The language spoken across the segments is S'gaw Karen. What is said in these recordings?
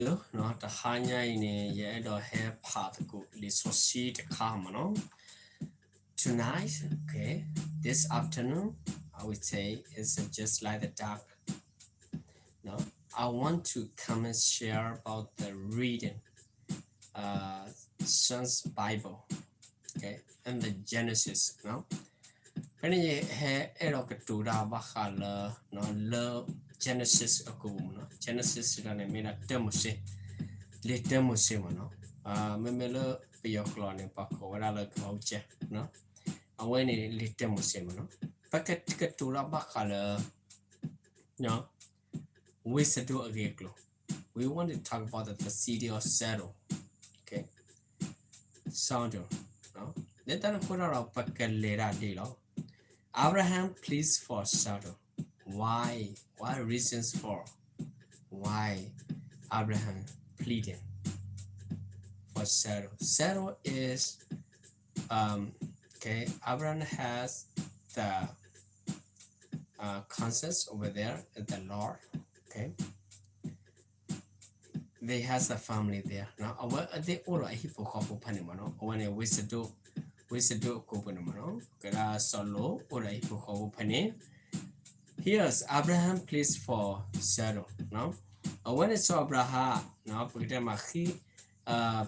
Hello, တဟါညါအံၤန့ၣ် ယအဲၣ်ဒိးဟဲဖးသကိးလံာ်စီဆှံတခါမ့ၢ်နီၤ. Tonight, okay, this afternoon, I would say it's just like the dark. No, I want to come and share about the reading, uh, Sean's Bible, okay, and the Genesis, no. ဖဲန့ၣ်ယဟဲအဲၣ်ဒိးကတိၤတၢ်ဘၣ်ဃးလၢ လၢ Genesis အကိာ်ပူၤမ့ၢ်နီၤ. Genesis န့ၣ် မ့ၢ်ဒၣ်တၢမိၤၡ့, လံာ်တၢမိၤၡ့မ့ၢ်နီၤ. မ့မ့ၢ်လၢပယီၤကျိာ်န့ၣ် ပှၤကိးဝဲဒၣ်လၢ ကဟိကဲ, အဝဲန့ၣ်လံာ်တၢမိၤၡ့မ့ၢ်နီၤ. ပကကတိၤတၢ်ဘၣ်ဃးလၢ ဝ့ၢ်စဒိၣ်အဂ့ၢ်အကျိၤ. We want to talk about the, the city of Sodom. Okay. Sodom. လၢတၢ်န့ၣ်အဃိတၢ်ဒီး ပကလဲၤတၢ်ဒ်အံၤလီၤ. Abraham pleads for Sodom. Why? What reasons for why Abraham pleading for Sodom? Sodom is, um, okay, Abraham has the uh, conscience over there, the Lord. Okay. They has a family there. အဝဲသ့ၣ်အိၣ်ဒီးအဟံၣ်ဖိဃီဖိဖဲန့ၣ်မ့ၢ်နီၤ. အဝဲန့ၣ်ဝ့ၢ်စဒိၣ်, ဝ့ၢ်စဒိၣ်အကိာ်ပူၤန့ၣ်မ့ၢ်နီၤ. ကဲဒၣ်စီၤလိာ်အိၣ်ဒီးအဟံၣ်ဖိဃီဖိဖဲန့ၣ်. Here's Abraham pleads for Sodom. အဝဲန့ၣ်စီၤအၤဘြၤဟၣ်, ပကတဲမးဃံ,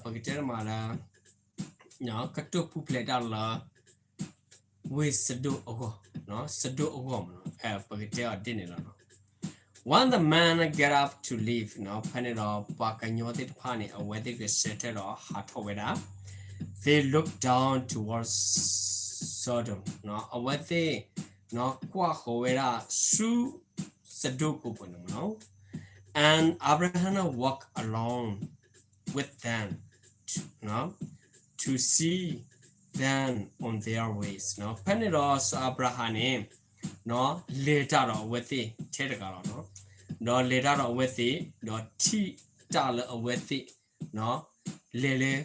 ပကတဲမးလၢ ကတိၢ်ပူၤဖျဲးတၢ်လၢ ဝ့ၢ်စဒိၣ်အဂီၢ်, စဒိၣ်အဂီၢ်မ့ၢ်နီၤ, ပကတဲအီၤဒ်န့ၣ်လီၤ. When the men get up to leave, ဖဲန့ၣ်ဒီးပှၤကညီသ့ၣ်တဖၣ်န့ၣ် အဝဲသ့ၣ်ကဆၢထၢၣ်ဒီးဟးထီၣ်ဝဲဒၣ်, they look down towards Sodom, အဝဲသ့ၣ်ကွၢ်ဃီၤဝဲဒၣ်ဆူ စဒိၣ်ကိာ်ပူၤန့ၣ်မ့ၢ်နီၤ. And Abraham walk along with them to see them on their ways. ဖဲန့ၣ်ဒီးစီၤအၤဘြၤဟၣ်န့ၣ် လဲၤတၢ်ဒီးအဝဲသ့ၣ်ထဲတဂၤလီၤ. ဒီးလဲၤတၢ်ဒီးအဝဲသ့ၣ်, ဒီးထံၣ်တၢ်လၢအဝဲသ့ၣ် လဲၤလၢ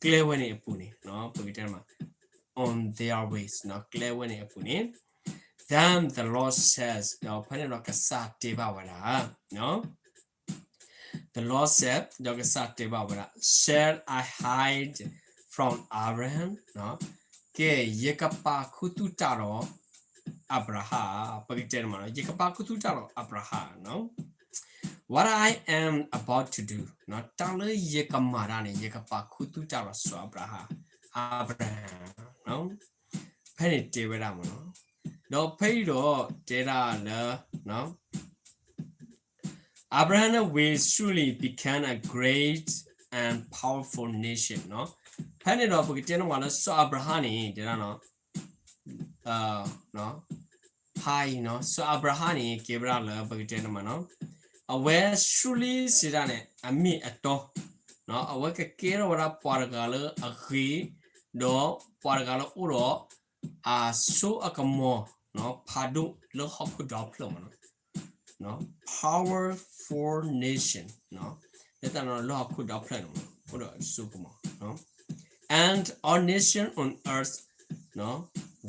ကျဲဝဲန့ၣ်အပူၤန့ၣ်, ပကတဲမး on their ways, ကျဲဝဲန့ၣ်အပူၤန့ၣ်. Then the Lord says, ဒီးဖဲန့ၣ်ဒီးကစၢ်တဲဘၣ်ဝဲဒၣ် The Lord said, ဒီးကစၢ်တဲဘၣ်ဝဲဒၣ်, Shall I hide from Abraham? ကဲ, ယကပာ်ခူသူၣ်တၢ်ဒီးအၤဘြၤဟၣ်, ပကတဲန့ၣ်မး, ယကပာ်ခူသူၣ်တၢ်ဒီးအၤဘြၤဟၣ် What I am about to do, တၢ်လၢယကမၤတၢ်န့ၣ် ယကပာ်ခူသူၣ်တၢ်ဒီးစီၤအၤဘြၤဟၣ်, Abraham, ဖဲန့ၣ်တဲဝဲဒၣ်မးနီၤ. ဒီးဖဲအံၤဒီးတဲဒၣ်လၢ Abraham will surely become a great and powerful nation. ဖဲန့ၣ်ဒီးပကတဲန့ၣ်မးလၢစီၤအၤဘြၤဟၣ်န့ၣ် တဲဒၣ် hi, စီၤအၤဘြၤဟၣ်န့ၣ် ကဲဝဲဒၣ်လၢပကတဲန့ၣ်မးနီၤ, အဝဲ surely စံးဒၣ်န့ၣ် အမ့ၢ်အတီ, အဝဲကကဲထီၣ်ဝဲဒၣ်ပှၤတဂၤလၢအဂ့ၤ, ဒီးပှၤတဂၤလၢအိၣ်ဒီးအစိအကမီၤ ဖးဒိၣ်လၢဟီၣ်ခိၣ်ဒီဖျၢၣ်မးနီၤ, powerful nation, လၢတၢ်န့ၣ်လၢဟီၣ်ခိၣ်ဒီဖျၢၣ်န့ၣ် အိၣ်ဒီးအစိအကမီၤ and all nation on earth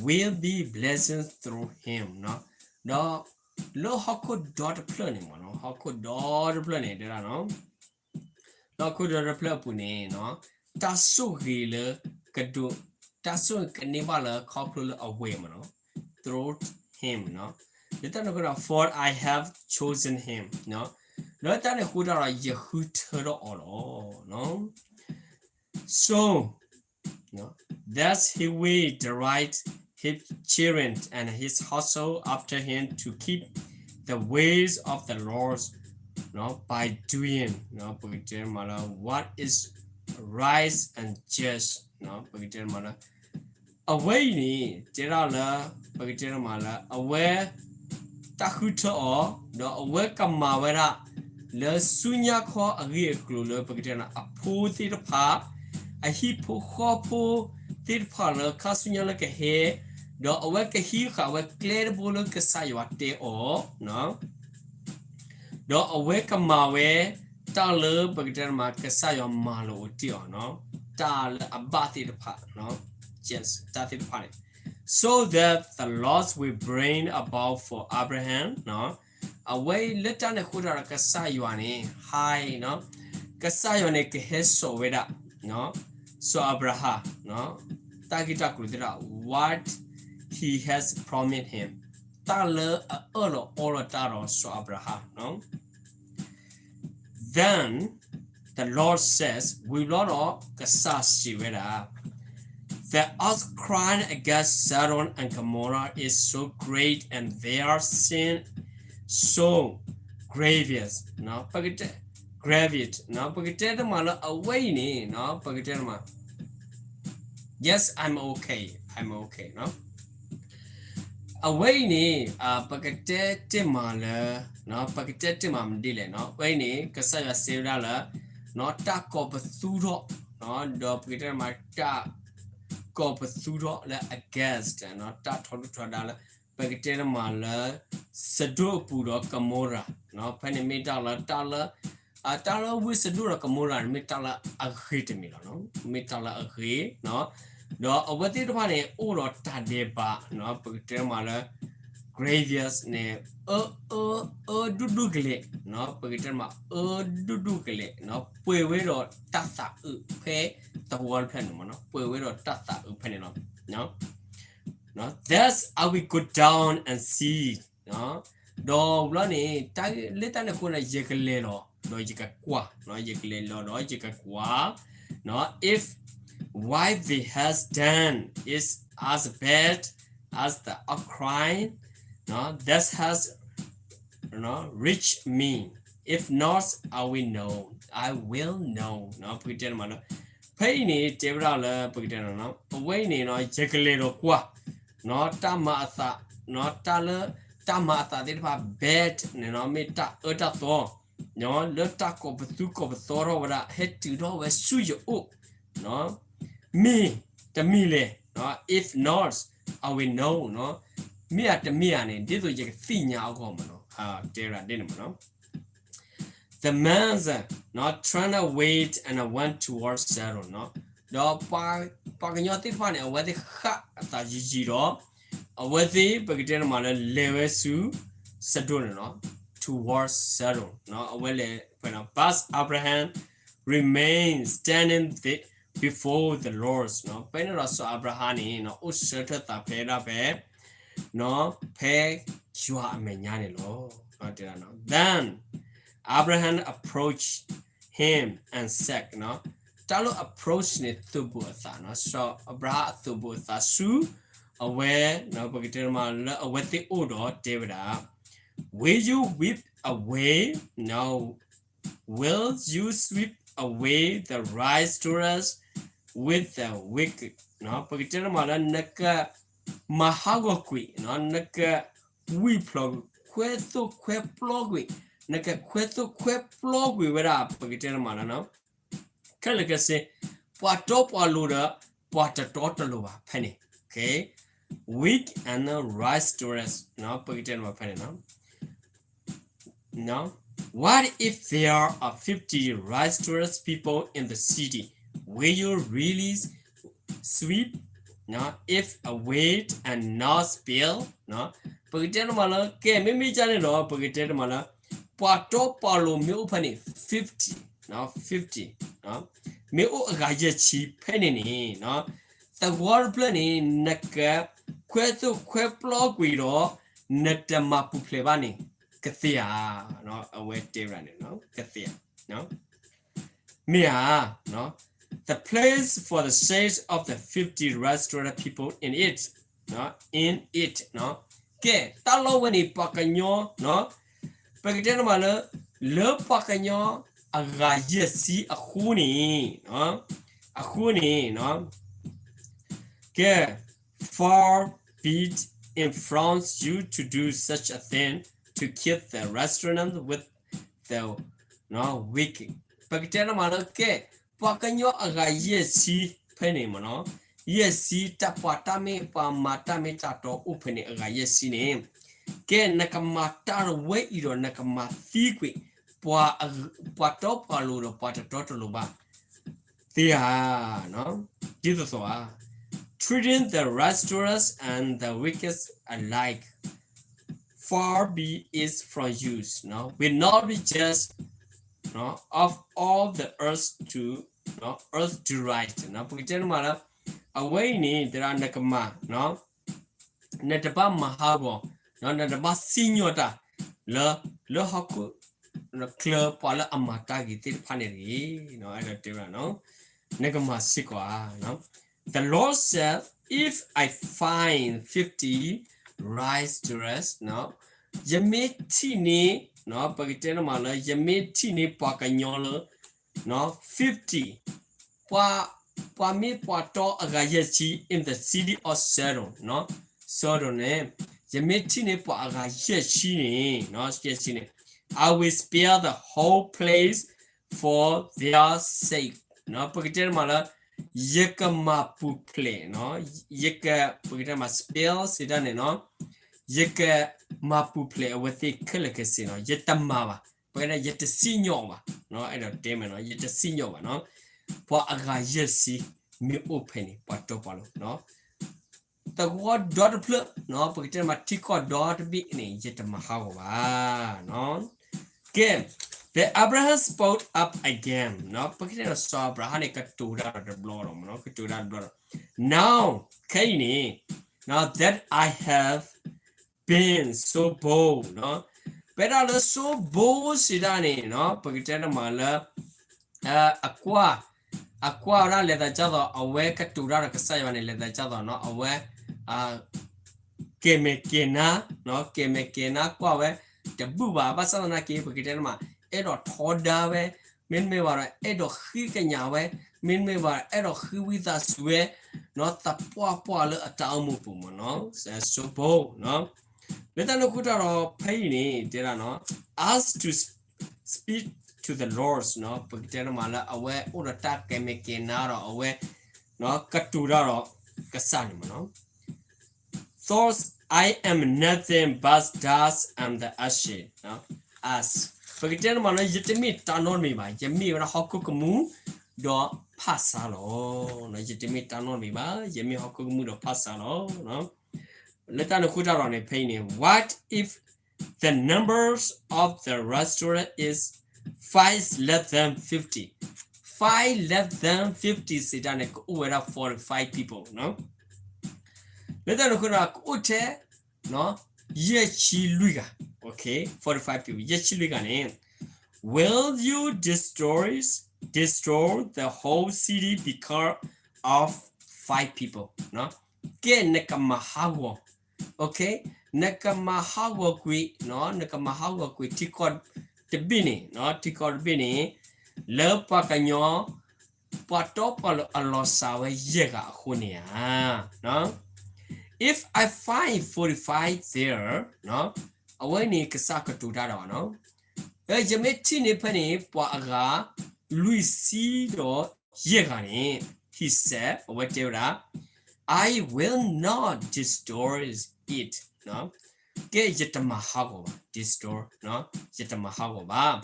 will be blessed through him. ဒီးလၢဟီၣ်ခိၣ်ဒီတဖျၢၣ်န့ၣ်မးနီၤ, ဟီၣ်ခိၣ်ဒီတဖျၢၣ်န့ၣ် တဲဒၣ် လၢဟီၣ်ခိၣ်ဒီတဖျၢၣ်အပူၤန့ၣ် တၢ်ဆိၣ်ဂ့ၤလၢကဒိး, တၢ်ဆိၣ်ဂ့ၤကန့ၢ်ဘၣ်လၢခီဖျိလၢအဝဲမးနီၤ, through him, လၢတၢ်န့ၣ်အဃိဒီး for I have chosen him, လၢတၢ်န့ၣ်အဃိတၢ်ဒီး ယဃုထၢထီၣ်အီၤလီၤ. So that he will direct his children and his household after him to keep the ways of the Lord, ပကတဲမးလၢ what is right and just, ပကတဲမးလၢ အဝဲအံၤန့ၣ် တဲဒၣ်လၢ ပကတဲမးလၢ အဝဲ တၢ်ဃုထၢအီၤ ဒီးအဝဲကမၤဝဲဒၣ် လၢဆူညါခီအဂ့ၢ်အကျိၤလၢ ပကတဲန့ၣ် အဖိသ့ၣ်တဖၣ်, အဟံၣ်ဖိဃီဖိသ့ၣ်တဖၣ်လၢခါဆူညါလၢကဟဲ, ဒီးအဝဲကဟံးဃာ်ဝဲကျဲတဘိလၢကစၢ်ယွၤတဲအီၤ ဒီးအဝဲကမၤဝဲ တၢ်လၢပကတဲမး ကစၢ်ယွၤမၤလိာ်အီၤတ့ၢ်အီၤ, တၢ်လၢအဘၣ်သ့ၣ်တဖၣ်, တၢ်သ့ၣ်တဖၣ်န့ၣ် so that the Lord will bring about for Abraham, အဝဲအံၤလၢတၢ်န့ၣ်အဃိတၢ်ဒီး ကစၢ်ယွၤန့ၣ် ဟဲ, ကစၢ်ယွၤန့ၣ်ကဟဲစိာ်ဝဲဒၣ် စီၤအၤဘြၤဟၣ် တၢ်ဂ့ၢ်တၢ်ကျိၤသ့ၣ်တဖၣ် what he has promised him တၢ်လၢအအၢၣ်လီၤအီလီၤတၢ်ဒီးစီၤအၤဘြၤဟၣ် Then the Lord says ဝံၤဘျီဒီး ကစၢ်စံးဝဲဒၣ် The outcry against Sodom and Gomorrah is so great and their sin so grievous ပကတဲ grievous ပကတဲတမးလၢအဝဲအံၤန့ၣ် ပကတဲတမး Yes, I'm okay, I'm okay အဝဲအံၤန့ၣ် ပကတဲတ့ၢ်မးလၢ ပကတဲတ့ၢ်မးမနုၤဒ်လဲၣ် အဝဲအံၤန့ၣ် ကစၢ်ယွၤစံးဝဲဒၣ်လၢ တၢ်ကိးပသူထီၣ် ဒီးပကတဲတမး တၢ်ကိးပသူထီၣ်လၢ against တၢ်ထီဒုၣ်ထီဒါလၢ ပကတဲတမးလၢ စဒိၣ်အပူၤဒီးကမိရၤ ဖဲန့ၣ်မ့ၢ်တၢ်လၢ တၢ်လၢ တၢ်လၢဝ့ၢ်စဒိၣ်ဒီးကမိရၤန့ၣ် မ့ၢ်တၢ်လၢအဂ့ၤတမံၤလီၤ မ့ၢ်တၢ်လၢအဂ့ၤ ဒီးအဝဲသ့ၣ်တဖၣ်န့ၣ် အိၣ်ဒီးတၢ်ဒဲးဘး ပကတဲမးလၢ grievous န့ၣ် အၢ အၢ အၢဒူၣ်ဒူၣ်ကလဲာ် ပကတဲမး အၢဒူၣ်ဒူၣ်ကလဲာ် ပှဲၤဝဲဒီးတၢ်သးအုးဖဲသဝီတဖျၢၣ်န့ၣ်မး ပှဲၤဝဲဒီးတၢ်သးအုးဖဲန့ၣ်လီၤ Thus I will go down and see ဒီးဘျီန့ၣ် လၢတၢ်န့ၣ်အဃိန့ၣ် ယကလဲၤလီၤ ဒီးယကကွၢ် ယကလဲၤလီၤဒီးယကကွၢ် if what they has done is as bad as the outcry that has reached me. If not, I will know, I will know ပကတဲမးလၢ ဖဲအံၤန့ၣ် တဲဝဲဒၣ်လၢ ပကတဲ အဝဲအံၤန့ၣ် ယကလဲၤဒီးကွၢ် တၢ်မၤအသး တၢ်လၢ တၢ်မၤအသးသ့ၣ်တဖၣ် bad န့ၣ် မ့ၢ်တၢ်အၢတၢ်သီ လၢတၢ်ကိးပသူကိးပသီထီၣ်ဝဲဒၣ် ဟဲတုၤထီၣ်ဝဲဆူယအိၣ် မ့ၢ်တမ့ၢ်လဲၣ် if not, I will know မ့ၢ်ဧါတမ့ၢ်ဧါန့ၣ် ဒ်သိးယကသ့ၣ်ညါအဂီၢ်မးနီၤ တဲဝဲဒၣ်ဒ်န့ၣ်မးနီၤ The man turned away and went towards Sodom ဒီးပှၤကညီသ့ၣ်တဖၣ်န့ၣ် အဝဲသ့ၣ်ဃၣ်အသးယံာ်ယံာ်ဒီး အဝဲသ့ၣ် ပကတဲတမးလၢ လဲၤဝဲဆူ စဒိၣ်န့ၣ်နီၤ towards Sodom အဝဲလဲၤ But Abraham remained standing before the Lord ဖဲန့ၣ်ဒီးစီၤအၤဘြၤဟၣ်န့ၣ် အိၣ်ဆၢထၢၣ်သးဖဲဒၣ်ဖဲ ဖဲယွၤအမဲာ်ညါန့ၣ်လီၤ. Then Abraham approached him and said တၢ်လၢ approach န့ၣ် သုးဘူးအသးနီၤ စီၤအၤဘြၤဟၣ်အသုးဘူးအသးဆူ အဝဲ ပကတဲမးလၢအဝဲသ့ၣ်အိၣ်ဒီးတဲဝဲဒၣ် Will you sweep away, now will you sweep away the righteous with the wicked ပကတဲမးလၢနက မၤဟးဂီၤကွံာ် နကဝံၣ်ဖျိး ခွဲသိၣ်ခွဲပျီကွံာ် နကခွဲသိၣ်ခွဲပျီကွံာ်ဝဲဒၣ် ပကတဲမးလၢ ခဲလၢာ်ခဲဆ့ ပှၤတီပှၤလိၤဒီး ပှၤတတီတလိၤဘၣ်ဖဲန့ၣ် wicked and righteous ပကတဲမးဖဲန့ၣ် What if there are fifty righteous people in the city? Will you really sweep it away and not spare? ပကတဲတမးလၢ ကဲ မ့မ့ၢ်ဒ်န့ၣ်ဒီး ပကတဲတမးလၢ ပှၤတီပှၤလိၤမ့ၢ်အိၣ်ဖဲန့ၣ် fifty, fifty, မ့ၢ်အိၣ်အဂၤယဲၢ်ဆံဖဲန့ၣ်န့ၣ် သဝီတဖျၢၣ်န့ၣ် နကခွဲသိၣ်ခွဲပျီကွံာ်ဒီး နတမၤပူၤဖျဲးဘၣ်န့ၣ် ကသ့ဧါ. အဝဲတဲဝဲဒၣ်န့ၣ် ကသ့ဧါ. မ့ၢ်ဧါ. The place for the shade of the fifty righteous people in it, in it. ကဲ တၢ်လီၢ်ဝဲန့ၣ် ပှၤကညီ ပကတဲတမးလၢ လၢပှၤကညီအဂၤယဲၢ်ဆံအဃိန့ၣ် အဃိန့ၣ် ကဲ far be it from you to do such a thing to keep the righteous with the wicked. ပကတဲတမးလၢ ကဲ ပှၤကညီအဂၤယဲၢ်ဆံဖဲန့ၣ်မ့ၢ်နီၤ, ယဲၢ်ဆံတၢ်ပှၤတၢ်မ့ၢ်ပှၤမၤတၢ်မ့ၢ်တၢ်တီအိၣ်ဖဲန့ၣ်အဂၤယဲၢ်ဆံန့ၣ်, ကဲ နကမၤတၢ်တဝဲအံၤဒီး နကမၤသံကွံာ် ပှၤတီပှၤလိၤဒီးပှၤတတီတလိၤဘၣ် သ့ဧါ. ဒ်သိးသိးဧါ. Treating the righteous and the wicked alike, far be it from you, will not be just of all the earth to, earth delight ပကတဲတမးလၢ အဝဲအံၤန့ၣ် တဲဒၣ်နကမၤ နတဘၣ်မၤဟးဂီၤ, နတဘၣ်စံၣ်ညီၣ်တၢ် လၢ လၢဟီၣ်ခိၣ်ချၢပှၤလၢအမၤတၢ်ဂ့ၤသ့ၣ်တဖၣ်န့ၣ်တဂ့ၤ, အဲၣ်ဒိးတဲဝဲဒၣ် နကမၤစ့ၢ်ကီးဧါ. The Lord said, if I find fifty righteous, ယမ့ၢ်ထံၣ်န့ၢ်, ပကတဲတမးလၢ ယမ့ၢ်ထံၣ်န့ၢ်ပှၤကညီလၢ fifty, ပှၤ ပှၤမ့ၢ်ပှၤတီအဂၤယဲၢ်ဆံ in the city of Sodom, Sodom န့ၣ် ယမ့ၢ်ထံၣ်န့ၢ်ပှၤအဂၤယဲၢ်ဆံန့ၣ်, ယဲၢ်ဆံန့ၣ် I will spare the whole place for their sake, ပကတဲတမးလၢ ယကမၤပူၤဖျဲး, ယက ပကတဲတမး spare စံးတၢ်န့ၣ်, ယကမၤပူၤဖျဲးအဝဲသ့ၣ်ခဲလၢာ်ခဲဆ့န့ၣ်, ယတမၤဘၣ်, ပကတဲ ယတစံၣ်ညီၣ်ဘၣ်, အဲၣ်ဒိးတဲမ့ၢ် ယတစံၣ်ညီၣ်ဘၣ်, ပှၤအဂၤယဲၢ်ဆံ မ့ၢ်အိၣ်ဖဲန့ၣ် ပှၤတီပှၤလိၤ သဝီဒီတဖျၢၣ်, ပကတဲမး ထံကီၢ်ဒီတဘ့ၣ်န့ၣ် ယတမၤဟးဂီၤဘၣ်. ကဲ, then Abraham spoke up again, ပကတဲဒီး စီၤအၤဘြၤဟၣ်န့ၣ် ကတိၤတၢ်ဒီးတဘျီဒီး, ကတိၤတၢ်တဘျီဒီး, now, ခဲအံၤန့ၣ်, that I have been so bold, ပဝဲဒၣ်လၢ so bold စံးတၢ်န့ၣ်, ပကတဲတမးလၢ အကွၢ်, အကွၢ်ဝဲဒၣ်လဲၤသးဒ်သိး အဝဲကတိၤတၢ်ဒီးကစၢ်ယွၤန့ၣ် လဲၤသးဒ်သိး အဝဲ ကဲၤမဲာ်ကဲၤနါ, ကဲၤမဲာ်ကဲၤနါကွၢ်ဝဲ တဘူၣ်ဘၣ်, ဘၣ်ဆၣ်သနာ်က့ ပကတဲတမး အဲၣ်ဒိးထီဒါဝဲ, မ့တမ့ၢ်ဘၣ်ဒီး အဲၣ်ဒိးဃ့ကညးဝဲ, မ့တမ့ၢ်ဘၣ်ဒီး အဲၣ်ဒိးဃ့ဝံသးစူၤဝဲ, သပှၢ်ပှၢ်လၢအတၢ်အိၣ်မူပူၤမ့ၢ် so bold, လၢတၢ်န့ၣ်အဃိတၢ်ဒီး ဖဲအံၤန့ၣ် တဲဒၣ် as to speak to the Lord, ပကတဲတမးလၢ အဝဲအိၣ်ဒီးတၢ်ကဲၤမဲာ်ကဲၤနါဒီး အဝဲ ကတိၤတၢ်ဒီးကစၢ်န့ၣ်မ့ၢ် Thus I am nothing but dust and ashes, as, ပကတဲတမးလၢ ယတမ့ၢ်တၢ်နီတမံၤဘၣ်, ယမ့ၢ်ဝဲဒၣ်ဟီၣ်ခိၣ်ကမူၣ် ဒီးဖၣ်ဆါလီၤ. ယတမ့ၢ်တၢ်နီတမံၤဘၣ်, ယမ့ၢ်ဟီၣ်ခိၣ်ကမူၣ်ဒီးဖၣ်ဆါလီၤ. လၢတၢ်န့ၣ်အဃိတၢ်ဒီးန့ၣ် ဖဲအံၤန့ၣ် what if the numbers of the righteous is five less than fifty, five less than fifty စံးတၢ်န့ၣ် ကအိၣ်ဝဲဒၣ် forty-five people, လၢတၢ်န့ၣ်အဃိဒီး ကအိၣ်ထဲ ယဲၢ်ဆံလွံၢ်ဂၤ, forty-five people, ယဲၢ်ဆံလွံၢ်ဂၤန့ၣ် will you destroy, destroy the whole city because of five people? ကဲ နကမၤဟးဂီၤ, နကမၤဟးဂီၤကွံာ်, နကမၤဟးဂီၤကွံာ်ထံကီၢ်တဘ့ၣ်န့ၣ်, ထံကီၢ်တဘ့ၣ်န့ၣ် လၢပှၤကညီ ပှၤတီပှၤလိၤအလီၤစၢ်ဝဲယဲၢ်ဂၤအဃိန့ၣ်ဧါ. If I find forty-five there, အဝဲန့ၣ်ကစၢ်ကတိၤတၢ်ဒီး ယမ့ၢ်ထံၣ်န့ၢ်ဖဲန့ၣ် ပှၤအဂၤလွံၢ်ဆံဒီးယဲၢ်ဂၤန့ၣ်, he said, အဝဲတဲဝဲဒၣ်, I will not destroy it, ကဲ ယတမၤဟးဂီၤဘၣ်, destroy, ယတမၤဟးဂီၤဘၣ်.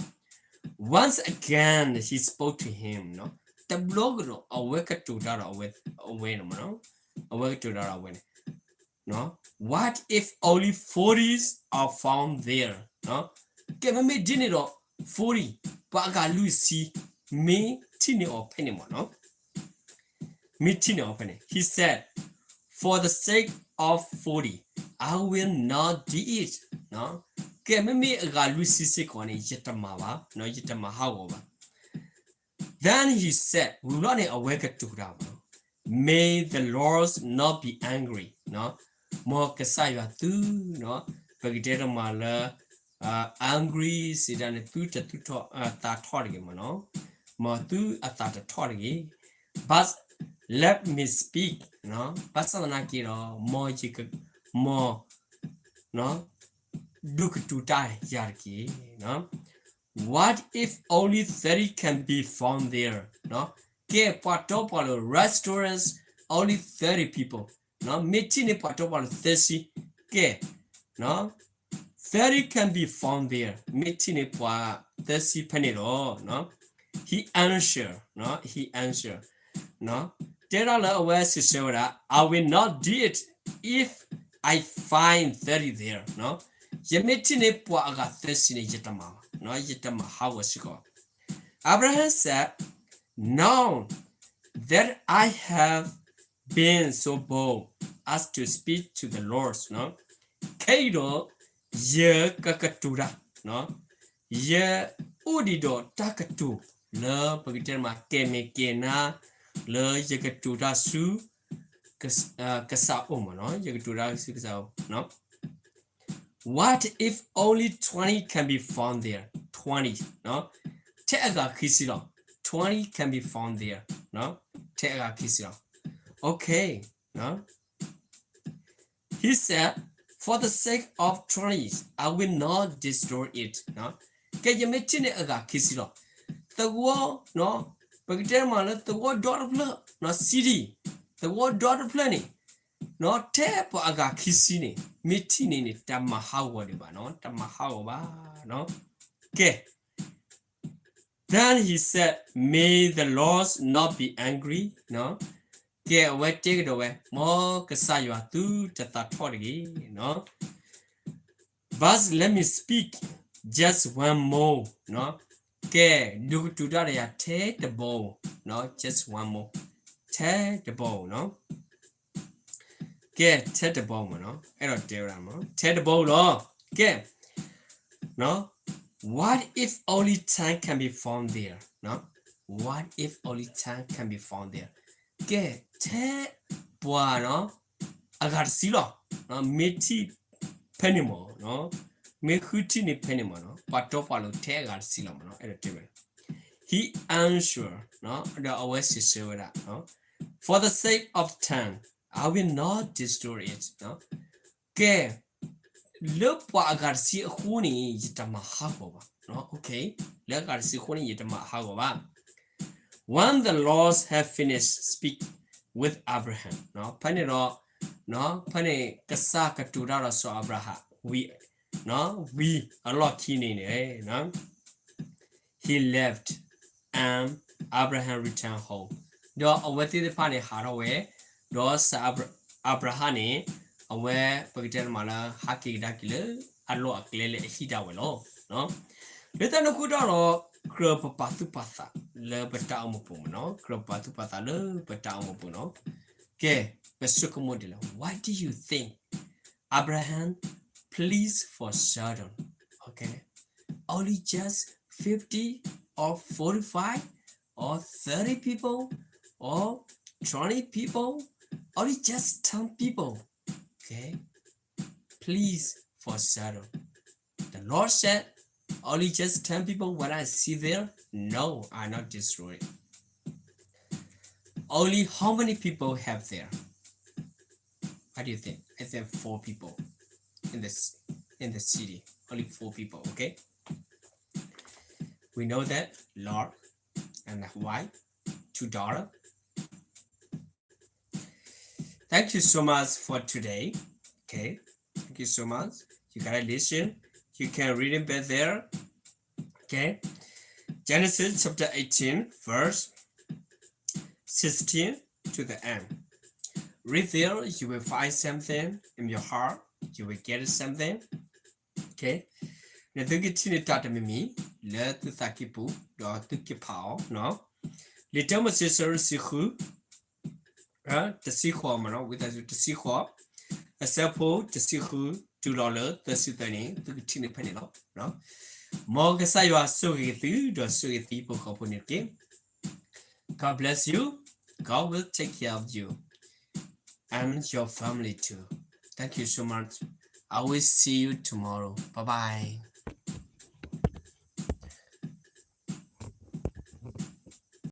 Once again he spoke to him, တဘျီကဒီး အဝဲကတိၤတၢ်ဒီးအဝဲန့ၣ်, အဝဲကတိၤတၢ်ဒီးအဝဲန့ၣ်, what if only forty are found there? ကဲ မ့မ့ၢ်ဒ်န့ၣ်ဒီး forty, ပှၤအဂၤလွံၢ်ဆံ မ့ၢ်ထံၣ်န့ၢ်အီၤဖဲန့ၣ်မ့ၢ် မ့ၢ်ထံၣ်န့ၢ်အီၤဖဲန့ၣ်, he said, for the sake of forty, I will not do it. ကဲ မ့မ့ၢ်အဂၤလွံၢ်ဆံစ့ၢ်ကီးန့ၣ် ယတမၤဘၣ်, ယတမၤဟးဂီၤဘၣ်. Then he said, ဝံၤဘျီန့ၣ် အဝဲကတိၤတၢ်မ့ၢ် may the Lord not be angry, မ်ကစၢ်ယွၤသု, ပကတဲတမးလၢ angry စံးတၢ်န့ၣ် သုတသူၣ်ထီၣ်သးထီၣ်တဂ့ၤမ့ၢ်နီၤ, မ်သုအသးတထီၣ်တဂ့ၤ, but let me speak, ဘၣ်ဆၣ်သနာ်က့ဒီး မ်ယက, မ် ဒိးကတိၤတၢ်ယၤတက့ၢ်. What if only thirty can be found there? ကဲ ပှၤတီပှၤလိၤ restaurants, only thirty people, မ့ၢ်ထံၣ်န့ၢ်ပှၤတီပှၤလိၤသၢဆံ, ကဲ thirty can be found there, မ့ၢ်ထံၣ်န့ၢ်ပှၤသၢဆံဖဲန့ၣ်ဒီး, he answered, he answered, တဲဒၣ်လၢအဝဲစံးဆၢဝဲဒၣ်, I will not do it if I find thirty there, ယမ့ၢ်ထံၣ်န့ၢ်ပှၤအဂၤသၢဆံန့ၣ် ယတမၤဘၣ်, ယတမၤဟးဂီၤစ့ၢ်ကီးဘၣ်. Abraham said, Now that I have been so bold as to speak to the Lord, ခဲအံၤဒီး ယကကတိၤတၢ်, ယအိၣ်ဒံးဒီးတၢ်ကတိၤလၢပကတဲမး ကဲမဲာ်ကဲနါ လၢယကတိၤတၢ်ဆူ ကစၢ်အအိၣ်မးနီၤ, ယကတိၤတၢ်ဆူကစၢ်အအိၣ်. What if only twenty can be found there? Twenty, ထဲအဂၤခံဆံလီၤ. Twenty can be found there, ထဲအဂၤခံဆံလီၤ. Okay, he said, For the sake of twenty, I will not destroy it. ကဲ ယမ့ၢ်ထံၣ်န့ၢ်အဂၤခံဆံလီၤ. သဝီ, ပကတဲမးလၢသဝီဒီတဖျၢၣ်, city, သဝီဒီတဖျၢၣ်န့ၣ်, ထဲပှၤအဂၤခံဆံန့ၣ် မ့ၢ်ထံၣ်န့ၢ်န့ၣ် တမၤဟးဂီၤဒံးဘၣ်နီၤ, တမၤဟးဂီၤဘၣ်. ကဲ Then he said, May the Lord not be angry. ကဲ အဝဲတဲကဒီးဝဲ, မ်ကစၢ်ယွၤသုတသးထီၣ်တဂ့ၤ. But let me speak just one more. ကဲ ဒုးကတိၤတၢ်ဒီးယၤထဲတဘီ, just one more, ထဲတဘီ, ကဲ ထဲတဘီမးနီၤ, အဲၣ်ဒိးတဲဝဲဒၣ်မး ထဲတဘီလီၤ. ကဲ What if only ten can be found there? What if only ten can be found there? ကဲ ထဲပှၤနီၤ အဂၤတဆံလီၤ, မ့ၢ်ထံၣ်ဖဲန့ၣ်မး, မ့ၢ်ဃုထံၣ်န့ၢ်ဖဲန့ၣ်မးနီၤ, ပှၤတီပှၤလိၤထဲအဂၤတဆံလီၤမးနီၤ, အဲၣ်ဒိးတဲဝဲဒၣ်. He answered, ဒီးအဝဲစံးဆၢဝဲဒၣ်, For the sake of ten, I will not destroy it. ကဲ လၢပှၤအဂၤတဆံအဃိန့ၣ် ယတမၤဟးဂီၤဘၣ်. လၢအဂၤတဆံအဃိန့ၣ် ယတမၤဟးဂီၤဘၣ်. When the Lord had finished speak with Abraham, ဖဲန့ၣ်ဒီး ဖဲန့ၣ် ကစၢ်ကတိၤတၢ်ဒီးစီၤအၤဘြၤဟၣ် ဝံၤ, ဝံၤအလီၢ်ခံန့ၣ်န့ၣ် he left and Abraham returned home. ဒီးအဝဲသ့ၣ်တဖၣ်န့ၣ်ဟးထီၣ်ဝဲ, ဒီးစီၤအၤဘြၤဟၣ်န့ၣ် အဝဲပကတဲတမးလၢ ဟးက့ၤကဒါက့ၤလၢအလီၢ်အကျဲလၢအဟံၣ်ဒၣ်ဝဲလီၤ. လၢတၢ်န့ၣ်အဃိတၢ်ဒီး ကြၢးပပာ်သူၣ်ပာ်သးလၢပတၢ်အိၣ်မူပူၤမးနီၤ, ကြၢးပပာ်သူၣ်ပာ်သးလၢပတၢ်အိၣ်မူပူၤနီၤ. ကဲ ပဆိကမိၣ်ဒ်လဲၣ်, Why do you think Abraham pleads for Sodom? Okay. Only just fifty or forty-five or thirty people or twenty people, only just ten people. Okay. Please for Sodom. The Lord said, Only just ten people when I see there, no, I not destroy it. Only how many people have there? What do you think? I think four people in this, in the city. Only four people, okay? We know that Lord and wife, two daughter. Thank you so much for today. Okay. Thank you so much. You gotta listen. You can read it back there. Okay. Genesis chapter eighteen, verse sixteen to the end. Read there, you will find something in your heart. You will get something. Okay. နသုကထံၣ်န့ၢ်တၢ်တမံၤမံၤ လၢသုသးကံၢ်ပူၤ ဒီးသုကဖးအီၤနီၤ. လံာ်တၢမိၤၡ့ အဆၢဒိၣ်တဆံဃု, တဆံဃိးမးနီၤ, ဝံသးစူၤ တဆံဃိး, အဆၢဖိတဆံဃု တုၤလီၤလၢသၢဆံသၢန့ၣ် သုကထံၣ်န့ၢ်ဖဲန့ၣ်လီၤ. မ်ကစၢ်ယွၤဆိၣ်ဂ့ၤသု ဒီးဆိၣ်ဂ့ၤသုဟံၣ်ဖိဃီဖိန့ၣ်တက့ၢ်. God bless you. God will take care of you and your family too. Thank you so much. I will see you tomorrow. Bye bye.